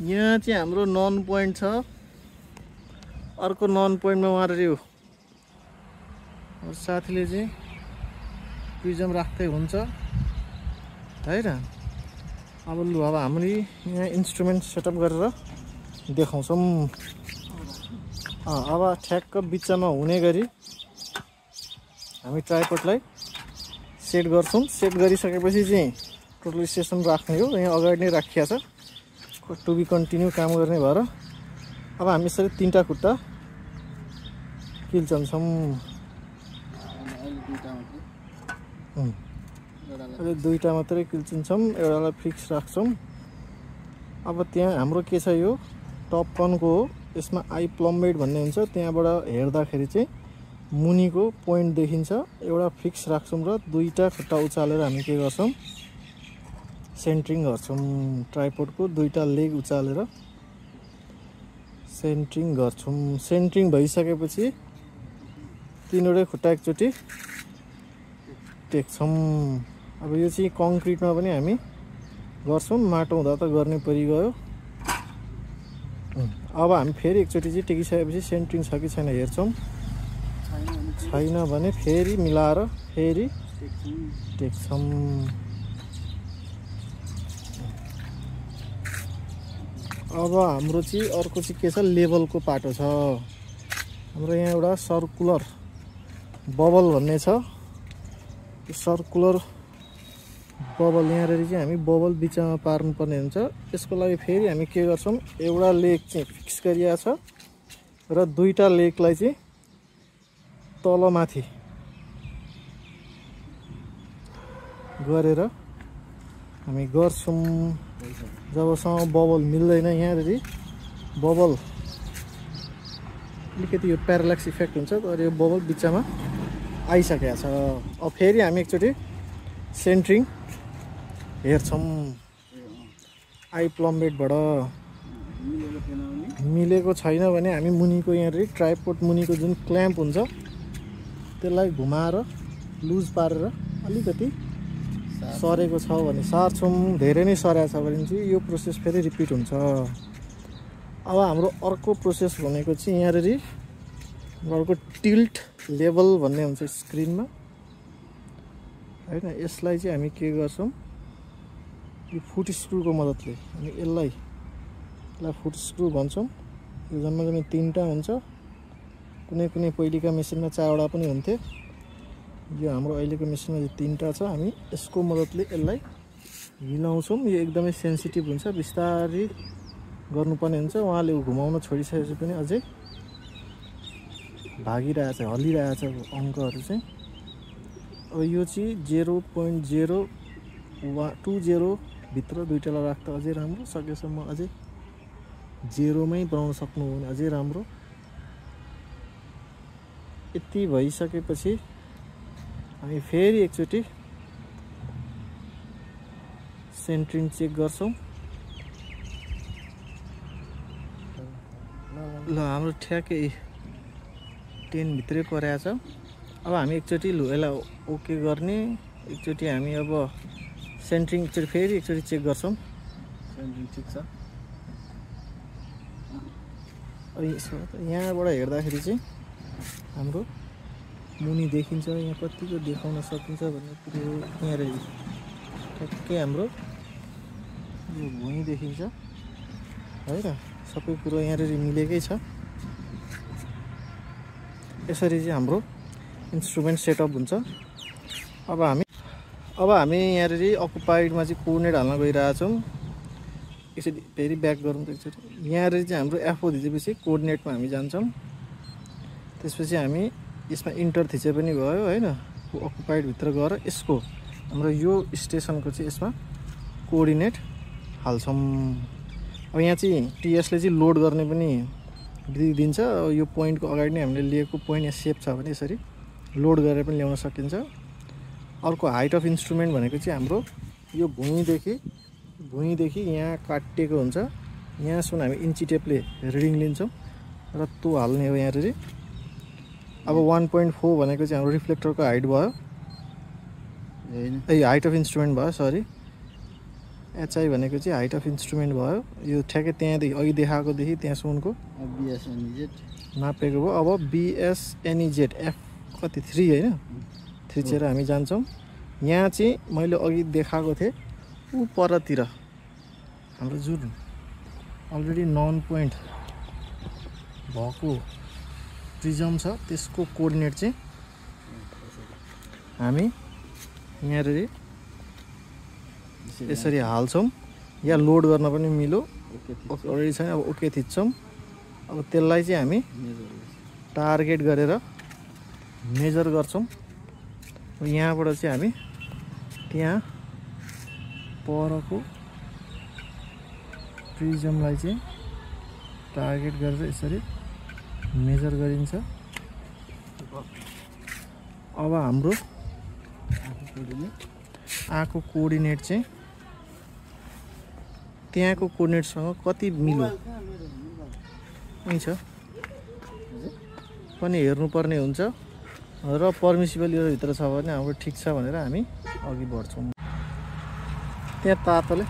यहाँ चाहिँ हाम्रो नन पोइन्ट छ। अर्को नन पोइन्टमा उहाँहरु साथीले चाहिँ प्रिजम राख्दै हुन्छ हैन। अब लु अब हामीले यहाँ इन्स्ट्रुमेन्ट सेटअप गरेर देखाउँछौँ। अब ठ्याक्क बिचमा हुने गरी हामी ट्राइपडलाई सेट गर्छौँ। सेट गरिसकेपछि चाहिँ टोटल स्टेसन राख्ने हो। यहाँ अगाडि नै राखिया छ टु बी कन्टिन्यू काम गर्ने भएर। अब हामी यसरी तीनटा खुट्टा किल्चन्छौँ। अहिले दुईटा मात्रै किल्चिन्छौँ, एउटालाई फिक्स राख्छौँ। अब त्यहाँ हाम्रो के छ यो टप कनको हो। यसमा आई प्लम्बेड भन्ने हुन्छ। त्यहाँबाट हेर्दाखेरि चाहिँ मुनिको पोइन्ट देखिन्छ। एउटा फिक्स राख्छौँ र दुईटा खुट्टा उचालेर हामी के गर्छौँ सेन्ट्रिङ गर्छौँ। ट्राइपोडको दुईटा लेग उचालेर सेन्ट्रिङ गर्छौँ। सेन्ट्रिङ भइसकेपछि तीनवटै खुट्टा एकचोटि टेक्छौँ। अब यो चाहिँ कङ्क्रिटमा पनि हामी गर्छौँ, माटो हुँदा त गर्ने परिगयो। अब हामी फेरि एकचोटि चाहिँ टेकिसकेपछि सेन्ट्रिङ छ कि छैन हेर्छौँ। छैन भने फेरि मिलाएर फेरि टेक्छौँ। अब हाम्रो चाहिँ अर्को चाहिँ के छ लेभलको पाटो छ। हाम्रो यहाँ एउटा सर्कुलर बबल भन्ने छ। यो सर्कुलर बबल यहाँनिर चाहिँ हामी बबल बिचमा पार्नुपर्ने हुन्छ। यसको लागि फेरि हामी के गर्छौँ एउटा लेग चाहिँ फिक्स गरिया छ र दुईटा लेगलाई चाहिँ तलमाथि गरेर हामी गर्छौँ। जबसम्म बबल मिल्दैन यहाँनिर बबल अलिकति यो प्याराल्याक्स इफेक्ट हुन्छ तर यो बबल बिचमा आइसकेको छ। अब फेरि हामी एकचोटि सेन्ट्रिङ हेर्छौँ। आई प्लम्बेडबाट मिलेको छैन भने हामी मुनिको यहाँनिर ट्राइपोड मुनिको जुन क्ल्याम्प हुन्छ त्यसलाई घुमाएर लुज पारेर अलिकति सरेको छ भने सार्छौँ। धेरै नै सरेको छ भने चाहिँ यो प्रोसेस फेरि रिपिट हुन्छ। अब हाम्रो अर्को प्रोसेस भनेको चाहिँ यहाँनिर अर्को टिल्ट लेभल भन्ने हुन्छ स्क्रिनमा हैन। यसलाई चाहिँ हामी के गर्छौँ यो फुट स्क्रुको मद्दतले हामी यसलाई फुट स्क्रू भन्छौँ। यो जम्मा तीनटा हुन्छ। कुनै कुनै पहिलेका मेसिनमा चारवटा पनि हुन्थ्यो। यो हाम्रो अहिलेको मेसिनमा यो तीनटा छ। हामी यसको मद्दतले यसलाई हिलाउँछौँ। यो एकदमै सेन्सिटिभ हुन्छ, बिस्तारै गर्नुपर्ने हुन्छ। उहाँले घुमाउन छोडिसकेपछि पनि अझै भागिरहेछ, हल्लिरहेछ अङ्कहरू चाहिँ। अब यो चाहिँ 0.020 भित्र दुईटालाई राख्दा अझै राम्रो। सकेसम्म अझै 0मै बनाउन सक्नु हो भने अझै राम्रो। यति भइसकेपछि हामी फेरि एकचोटि सेन्ट्रिङ चेक गर्छौँ। ल हाम्रो ठ्याक्कै 10 भित्रै परेको छ। अब हामी एकचोटि लु यसलाई ओके गर्ने। एकचोटि हामी अब सेन्ट्रिङ एकचोटि फेरि एकचोटि चेक गर्छौँ। सेन्ट्रिङ ठिक छ। यहाँबाट हेर्दाखेरि चाहिँ हाम्रो मुनि देखिन्छ। यहाँ कतिको देखाउन सकिन्छ भन्ने कुरो यहाँ रहेछ। ठ्याक्कै हाम्रो यो भुइँ देखिन्छ है त। सबै कुरो यहाँनिर मिलेकै छ। यसरी चाहिँ हाम्रो इन्स्ट्रुमेन्ट सेटअप हुन्छ। अब हामी यहाँनिर अकुपाइडमा चाहिँ कोर्डिनेट हाल्न गइरहेछौँ। यसरी फेरि ब्याक गरौँ त एकचोटि। यहाँनिर चाहिँ हाम्रो एफओ थिचेपछि कोर्डिनेटमा हामी जान्छौँ। त्यसपछि हामी यसमा इन्टर थिचे पनि भयो हैन। अकुपाइडभित्र गएर यसको हाम्रो यो स्टेसनको चाहिँ यसमा कोर्डिनेट हाल्छौँ। अब यहाँ चाहिँ टिएसले चाहिँ लोड गर्ने पनि दिन्छ। यो पोइन्टको अगाडि नै हामीले लिएको पोइन्ट यहाँ सेप छ भने यसरी लोड गरेर पनि ल्याउन सकिन्छ। अर्को हाइट अफ इन्स्ट्रुमेन्ट भनेको चाहिँ हाम्रो यो भुइँदेखि यहाँ काटिएको हुन्छ। यहाँसम्म हामी इन्ची टेपले रिडिङ लिन्छौँ र त्यो हाल्ने हो यहाँनिर। अब 1.4 भनेको चाहिँ हाम्रो रिफ्लेक्टरको हाइट भयो। ए हाइट अफ इन्स्ट्रुमेन्ट भयो, सरी। एचआई भनेको चाहिँ हाइट अफ इन्स्ट्रुमेन्ट भयो। यो ठ्याक्कै त्यहाँदेखि अघि देखाएकोदेखि त्यहाँसम्मको नापेको भयो। अब बिएसएनइजेड एफ कति 3 होइन, 3 चेर हामी जान्छौँ। यहाँ चाहिँ मैले अघि देखाएको थिएँ ऊ परतिर हाम्रो जुन अलरेडी नन पोइन्ट भएको प्रिजम छ त्यसको कोअर्डिनेट चाहिँ हामी यहाँनिर यसरी हाल्छौँ। या लोड गर्न पनि मिलो अलरेडी छैन। अब ओके थिच्छौँ। अब त्यसलाई चाहिँ हामी टार्गेट गरेर मेजर गर्छौँ। यहाँबाट चाहिँ हामी त्यहाँ परको प्रिजमलाई चाहिँ टार्गेट गरेर यसरी मेजर गरिन्छ। अब हाम्रो आँखको कोअर्डिनेट चाहिँ त्यहाँको कोअर्डिनेटसँग कति मिल्यो यही छ पनि हेर्नुपर्ने हुन्छ र पर्मिसिबल यो भित्र छ भने हाम्रो ठिक छ भनेर हामी अघि बढ्छौँ। त्यहाँ तातोले